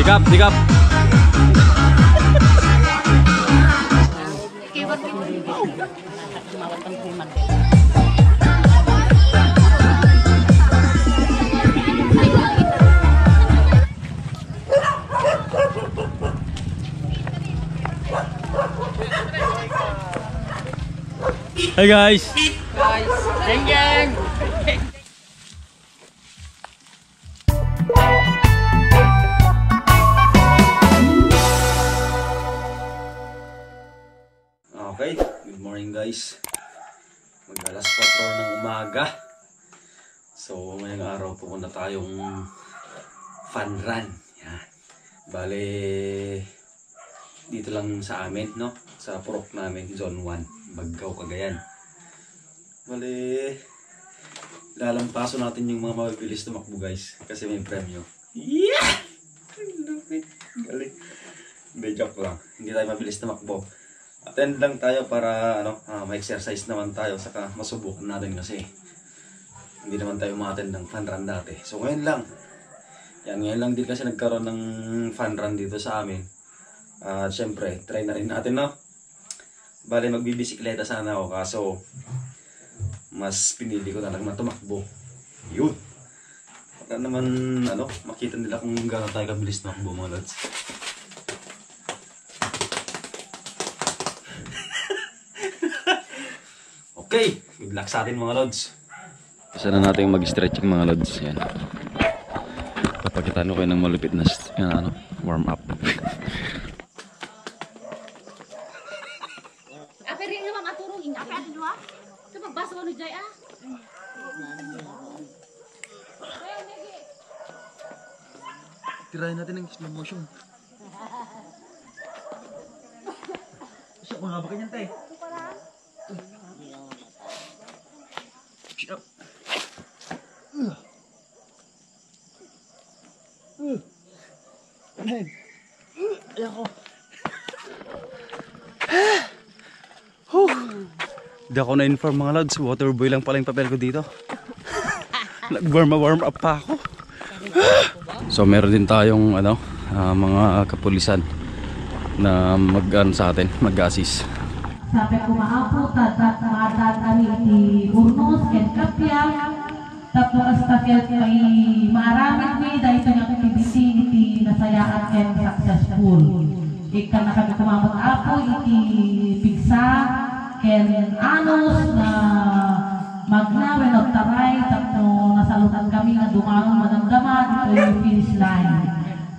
Sikap, sikap. Hey guys. Geng geng. Okay, good morning guys. Mag-alas 4 ng umaga. So, ngayong araw pupunta tayong fun run. Yan. Bale, dito lang sa amin, no? Sa purok namin, Zone 1, Baggaw, Cagayan. Bale, lalampaso natin yung mga mabibilis tumakbo guys. Kasi may premyo. Yeah! Galing. Hindi, joke lang. Hindi tayo mabilis tumakbo. Attend lang tayo para ma-exercise naman tayo, saka masubukan natin kasi hindi naman tayo ma-attend ng fun run dati. So ngayon lang. Yan, ngayon lang din kasi nagkaroon ng fun run dito sa amin. At syempre, try na rin natin, no? Bale, magbibisikleta sana ako kaso mas pinili ko na lang na tumakbo. Yun. Para naman, makita nila kung gaano tayo kabilis tumakbo mga lads. Okay, good luck sa atin mga lods. Isa na natin mag-stretching mga lods. Yan. Papakitaan ko kayo ng malupit na warm up. Apa rin naman maturong ingat apa atin dua? Ito magbasa mo Jay ah. Tirahin natin ng slow motion. Siya, mga ba kanyan tayo? Ayoko. Di ako na-inform mga lods. Waterboy lang pala yung papel ko dito. Nag-warm up pa ako. So meron din tayong mga kapulisan na sa atin, mag-assist. Sampai kumaapo tatat maatat kami di Urnos ken Kapya tapos estafet kay maaramid mi dahil ito yung activity iti nasayaan ken successful. Ikan na kami kumamot apo iti pigsa ken anos na magnawen o taray tapos nasalutan kami na dumangon madamdaman ito yung finish line.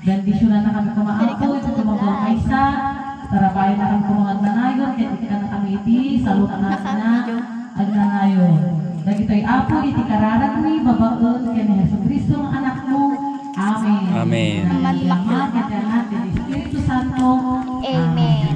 Bendisyonan na kami kumaapo ito kumagawa kaysa tarabayan na kami kumangag nanayon, kaya na kami iti, salutan natin na ang nanayon. Dahil ito'y apo, iti kararan ni babaon, kaya ni Yesu Cristo ang anak mo. Amen. Amen. Ang Ama, kaya natin, Espiritu Santo. Amen.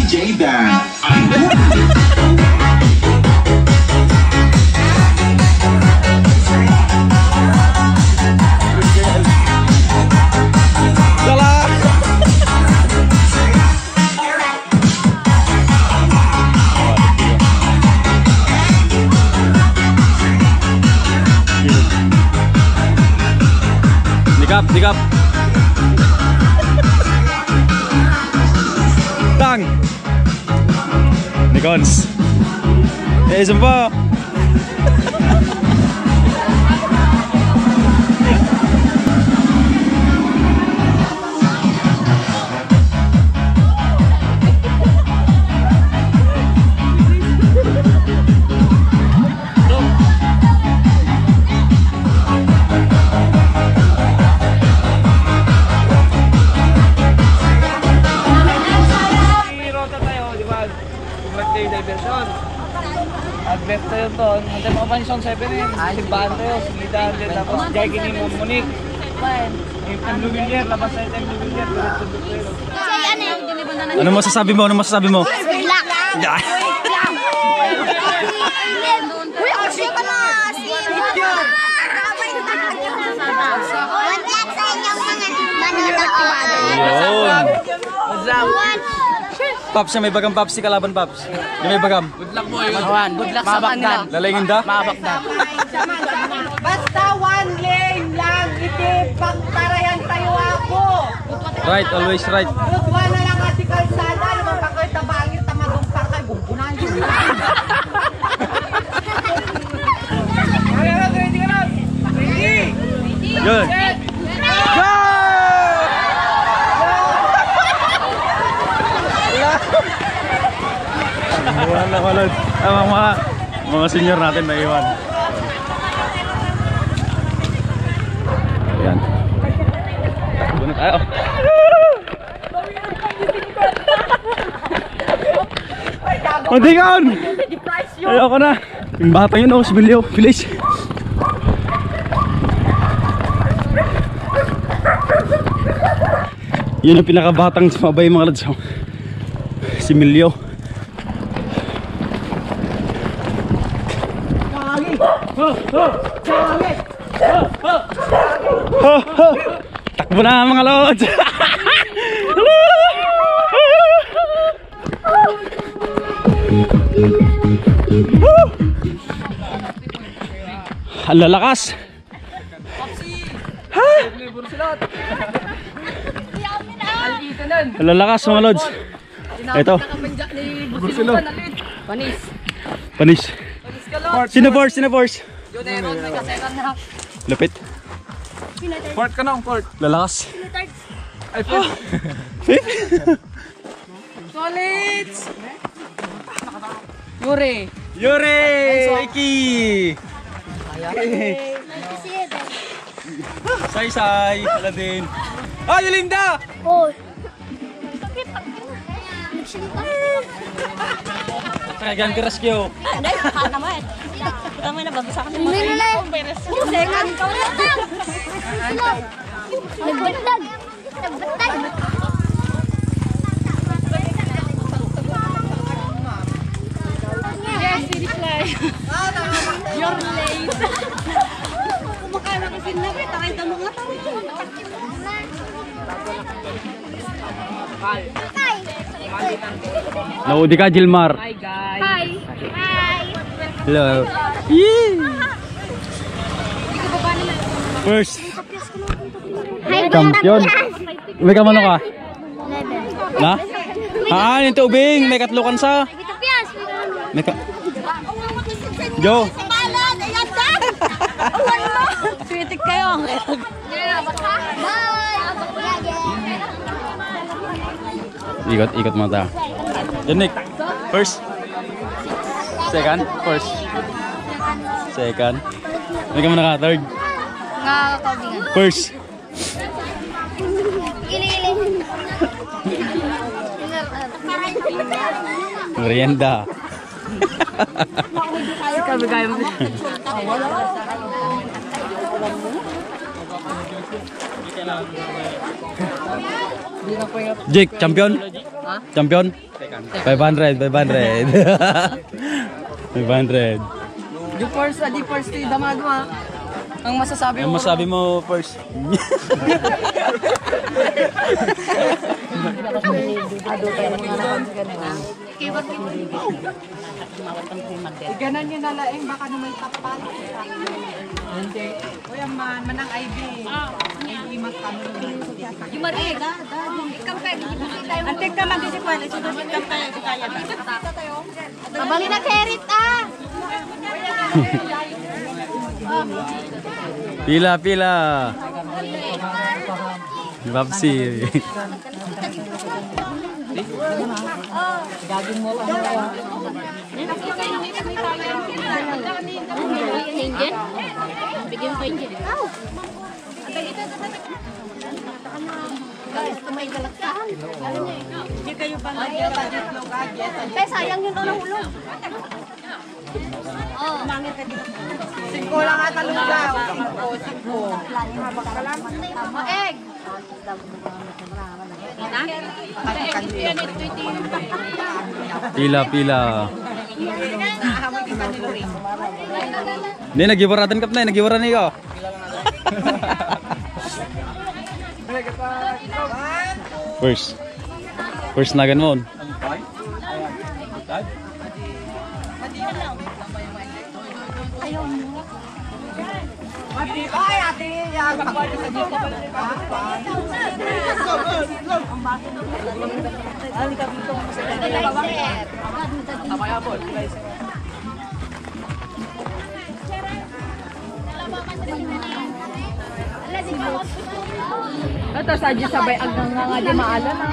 DJ Dan. Sikap, sikap. Tang. Nikons. Sumpa. Advert tayo to. Nandiyan mga panisong 7 eh. Simbahan tayo. Singidahan din. Tapos Jackie ni Monique. Yung Luwilier. Labas tayo yung Luwilier. Ano masasabi mo? Ano masasabi mo? Relax. Yeah. Uy, ako siya ka na. Contact sa inyong mga manonood. Paps, may bagam Paps, si kalaban Paps. Yung may bagam. Good luck sa kanila. Lalingin da? Mabakdan. Basta one lane lang, iti pagtarayan tayo ako. Right, always right. Tutwa na lang ati kalsada, naman pa kayo tabangin, tamadungkar kayo, gumpunan yun. Ready ka na? Ready? Yun. Go! Wala. Mga senior natin na iwan. Ayan. Takbo na tayo. Mandikan! Ayoko na. Yung bata yun, si Bilyo. Bilis. Yun ang pinakabatang sumabay mga lads. Si Milyo. Takbo na mga lods. Ang lalakas. Ang lalakas mga lods. Ito. Panis. Sino force? Lupit. Port ka na, port. Lalakas. Ay, port. Solids! Yuri! Iki! Say! Aladin. Ah, Yolinda! Oh. Kaya rescue. Dahil, naman. Tama na, babasa ka naman. May nalay. Second. Nagbatag. Yes, reply. You're late. Kumakain ako sinabi. Takita mo nga tao. Naudi ka, Gilmar. Hi, guys. Hi. Hello. First. Champion. May kamano ka? Na? Yung tubing. May katlukan sa. May ka... Jo. Sweetik kayo. Ikot mata. Janik. First. Second. First. Second. May kamano ka? Third. First. Merienda. Kabigay mo. Jake, champion? Champion? 500. 500. Di first to damago ha. Ang masasabi Ang mo. masabi mo first. Ganan nyo na laing baka naman tapal. Hindi. Kuya man, manang IB. Hindi magkano. Yung Maria, ikaw kayo, Antik naman din si Kuya. Sunod ka tayo. Kaya ba? Nabali na kerit ah! Pila. Babsi. Gagawin mo lang. Indian? Bigyan ko Indian. Guys, may galaksahan. Hindi kayo ba nag-gadget? Kaya sayang yun ulang ulong. Oh. Singko lang ata lugaw. Singko. Egg. Pila. Hindi, nagiwaratan ka na. Nagiwaran niyo. First. First nagan mo. Ay, ate, yan. Ito, sadya sabay agang nga di maalan na.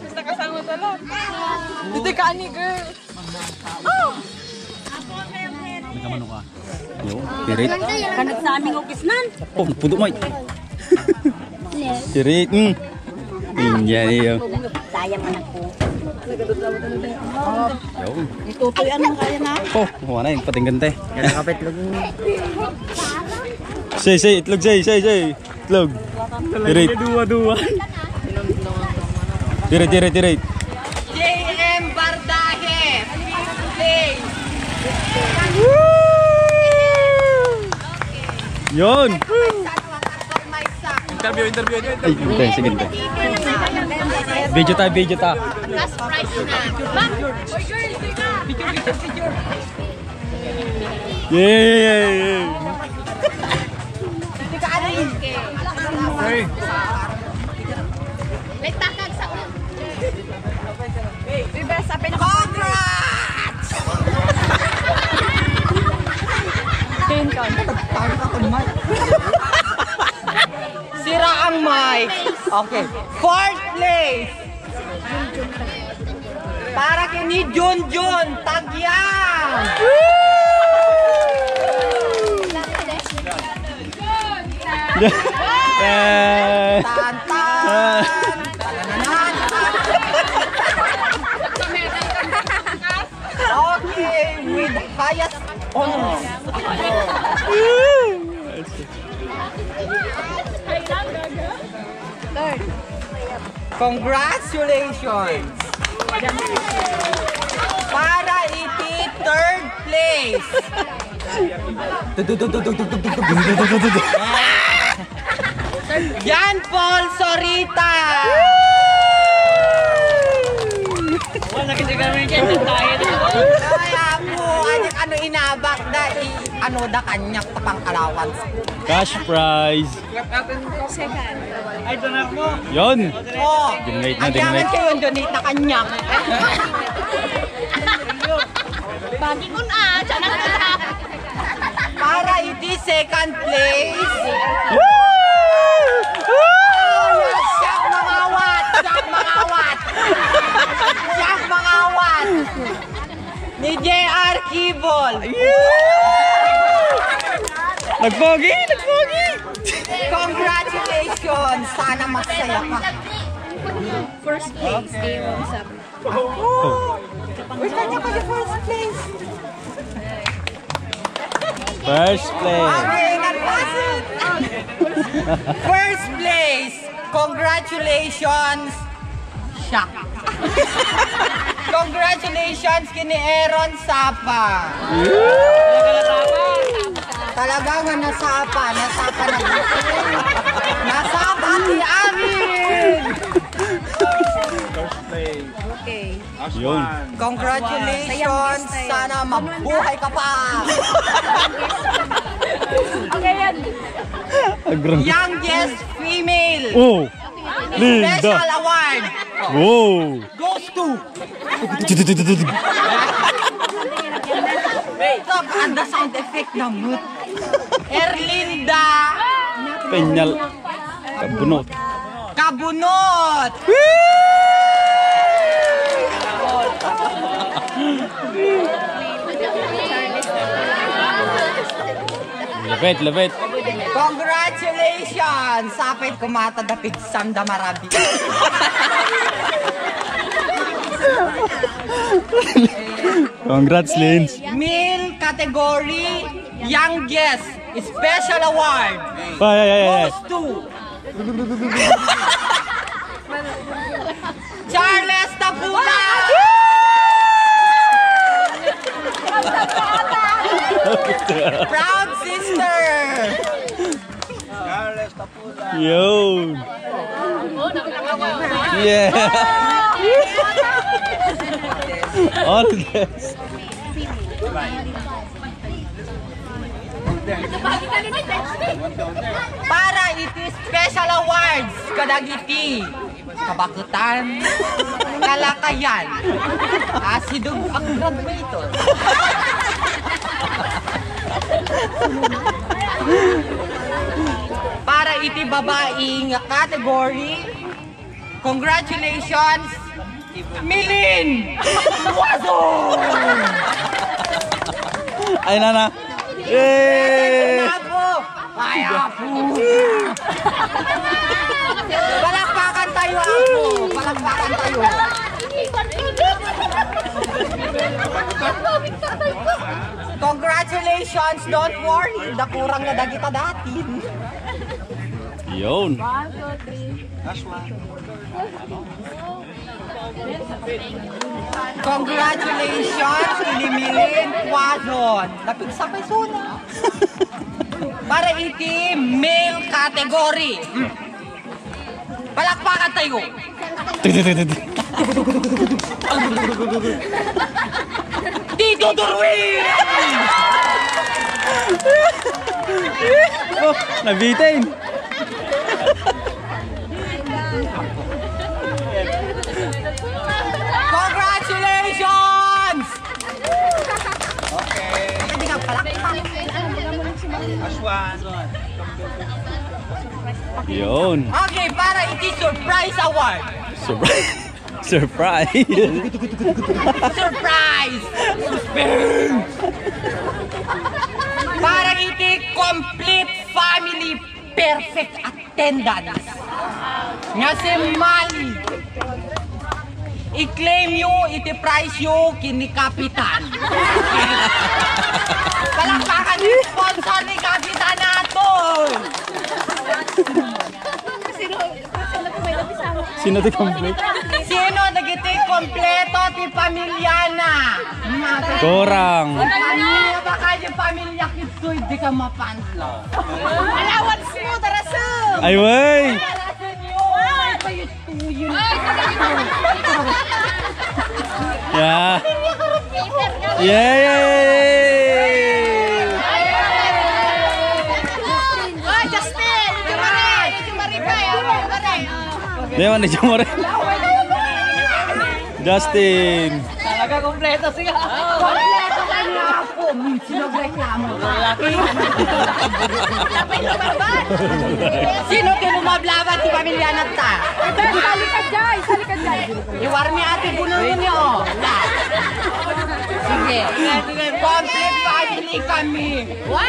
Basta kasama talon. Dito ka ani, girl. May kamano ka. Yo, tirit. Kanag sa aming opisnan. Oh, pudo may. Tirit. Yan iyo. Sayang anak ko. Yo. Itutuyan mo kaya na. Oh, wala yung pating gante. Kaya kapit lang. Say, itlog say. Itlog. Tirit. Dua-dua. Tirit. JM Bardahe. Play. Yon. Interview. Ay, okay, sige. Video ta. Last price na. Ma'am, for girls, Yeah. Hey. may takag sa ulo. Congrats! Sira ang mic. Okay. Fourth place. Para kini Junjun Tagyang. Tantan. Okay, with highest honors. Congratulations! Para iti third place. Jan Paul Sorita. Wala kasi kami kaya tayo. Kaya po, ano inabak da ano da kanyak tapang allowance. Cash prize. Ay, donar mo. Yon. Oh, Dinate na, andiyan dinate. kayo donate na kanyak. Bagi ko na. Diyan ang tatap. Para iti second place. Siyak mangawat. Ni JR Kibol. Nagpogi. Congratulations! Sana masaya ka. First place. Aaron sa... Uy, kanya ka first place. First place. Okay, nagpasit. First place. Congratulations. Shock. Congratulations kini Aaron Sapa. Talaga nga nasapa na nasapa si Amin. Okay. Yun. Congratulations. Sana mabuhay ka pa. Okay yan. Agrang. Youngest female. Oh. Linda. Special award Wow. goes to Stop and the sound effect na mood. Erlinda Penyal. Kabunot. Kabunot. Lapit. Congratulations! Sapit kumata dapig sanda marabi. Congrats, Lins. Male category youngest special award Ay. goes to Charles Tapula. Proud sister. Yun. Yeah. All this. Para iti special awards kadagiti kabakutan, kalakayan, asidog ang graduator. Para iti babaeng category, congratulations, Milin Wazo! Ay, nana. Yay! Ay, Apo! Palakpakan tayo, Apo! Palakpakan tayo! Congratulations! Don't worry! Dakurang na dagita datin. Yun. Congratulations! Ilimilin Quazon! Lapig sa persona. Para iti male category. Palakpakan tayo! Tito Durwin! Oh, nabitin. Congratulations! Okay. Hindi ka palakpak. Yun. Okay, para iti surprise award. Surprise. Surprise. Surprise! Para iti complete family perfect attendance. Nga si Mali. I-claim nyo, iti price nyo kini Kapitan. Palakpakan yung sponsor ni Kapitan natin. Sino ti complete? Sino nagiti kompleto ti pamilya na? Kurang. Ano ba kayo pamilya kitsoy di ka mapantlo? Allowance mo, daraso! Ay, wey. Daraso nyo! Ay, kayo tuyo na. Yeah. Yay! Oh, Justin! Dewan ni Jamore. Justin. Talaga kompleto siya. Kompleto ka niya ako. Minsinog reklamo. Sino tinumablaban si pamilya na ta? Salikad dyan! Salikad dyan! Iwarmi ate bunulun niyo. Sige. Complete family kami. Wow!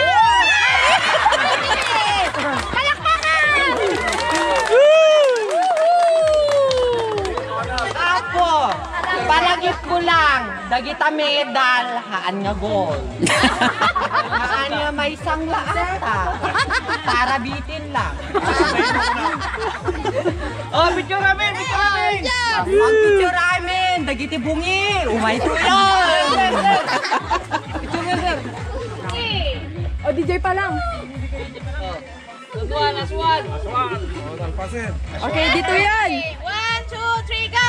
Palakpakan! Ako, palagit ko lang, dagita medal, haan nga gold. Haan nga may sangla ata. Para bitin lang. Oh, picture namin! Picture namin! Ang picture namin, dagiti bungi, umay tuyan. Picture nga, sir. O, DJ pa lang. Last one. Okay, dito yan. 1, 2, 3, go!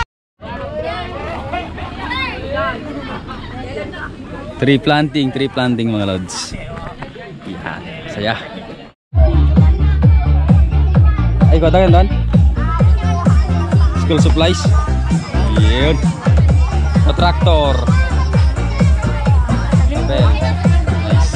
Tree planting mga lods. Yan, saya. Ay, kota kan, Don? School supplies. Yun. Traktor. Abel. Nice.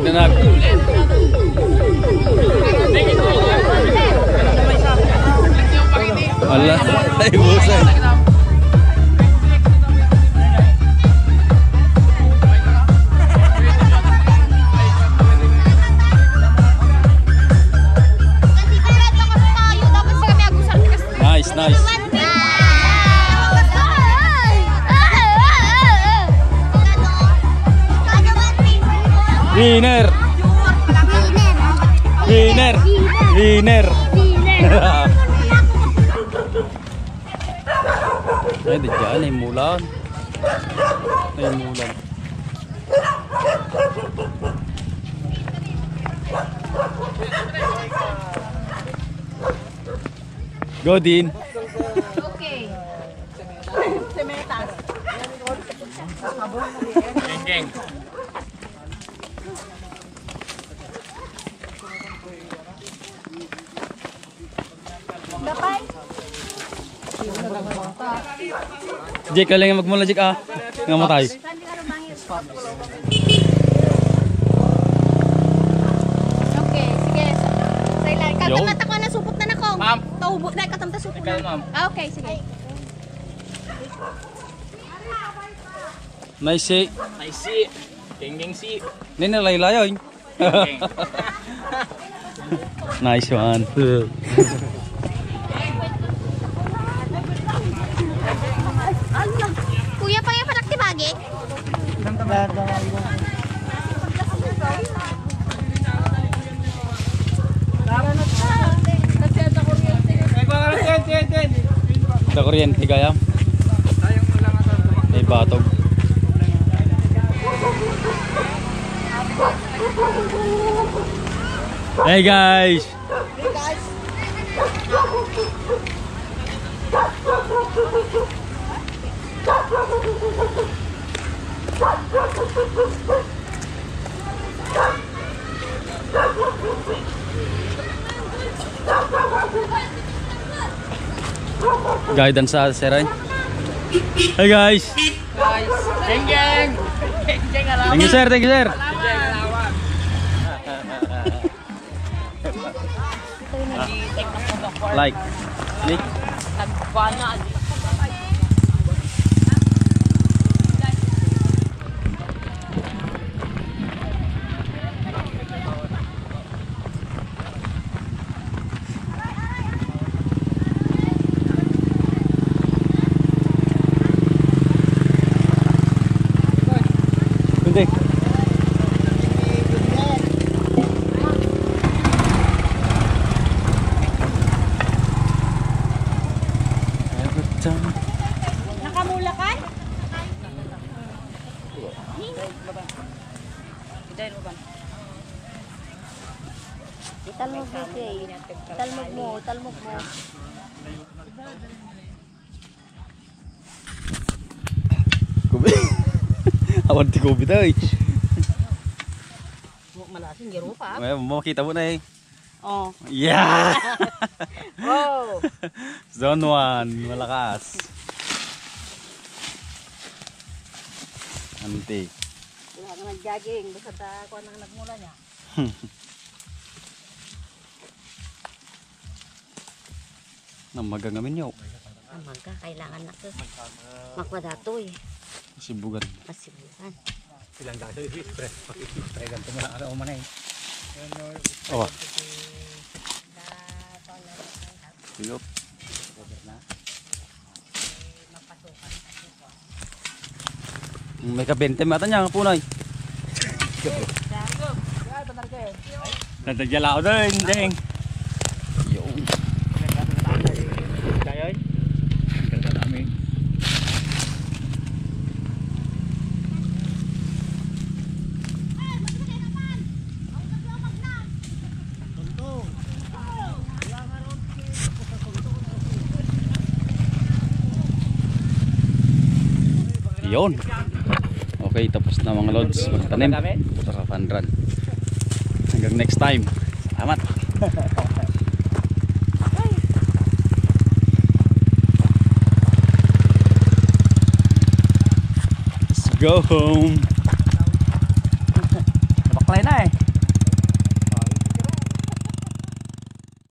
Nanag. Wala. Ay, busan. Nandito rin lang kasi tayo. Dapat kami agusan nice. Winner! Winner! Winner! Ay, di dyan. Ay, mulan. Ay, mulan. Go, Dean. Okay. Geng. Jake, kailan nga magmula, Jake, ah? Nga mo tayo. Okay, sige. Say lang. Yo. Katamata ko na supot na nako. Ma'am. Taubo na katamta supot Ikaw, na. ma'am. Okay, sige. Nice, eh. I see. Geng si. Ninalay-layoy. Geng. Nice one. Kuya pa yung panaktibagi? Sa kuryente kaya? May batog. Hey guys! Guidance sa Seray. Hey guys! Geng. Geng alawan. Thank you sir, thank you sir. Like. Hindi. Nakamulakan? Italmog mo, Kay. Italmog mo. Awan di ko bitay. Malasin, giro pa. May makita mo na eh. Oh. Yeah! Oh. Zone 1, malakas. Anti. Wala ka nag-jogging. Basta ako ang nagmula niya. Namagangamin nyo. Amang ka, kailangan na to. Magwadato eh. Sibugan. Pasibukan. Silang gaso di pre. Pre ganto mo na ano man eh. Oh. Silop. May ka-20 mata niya ang punay. Nadagyala ko doon, Geng. Yung. Kayoy. Kadami. Yun. Okay, tapos na mga lods. Magtanim. Saka panran. Hanggang next time. Salamat. Let's go home.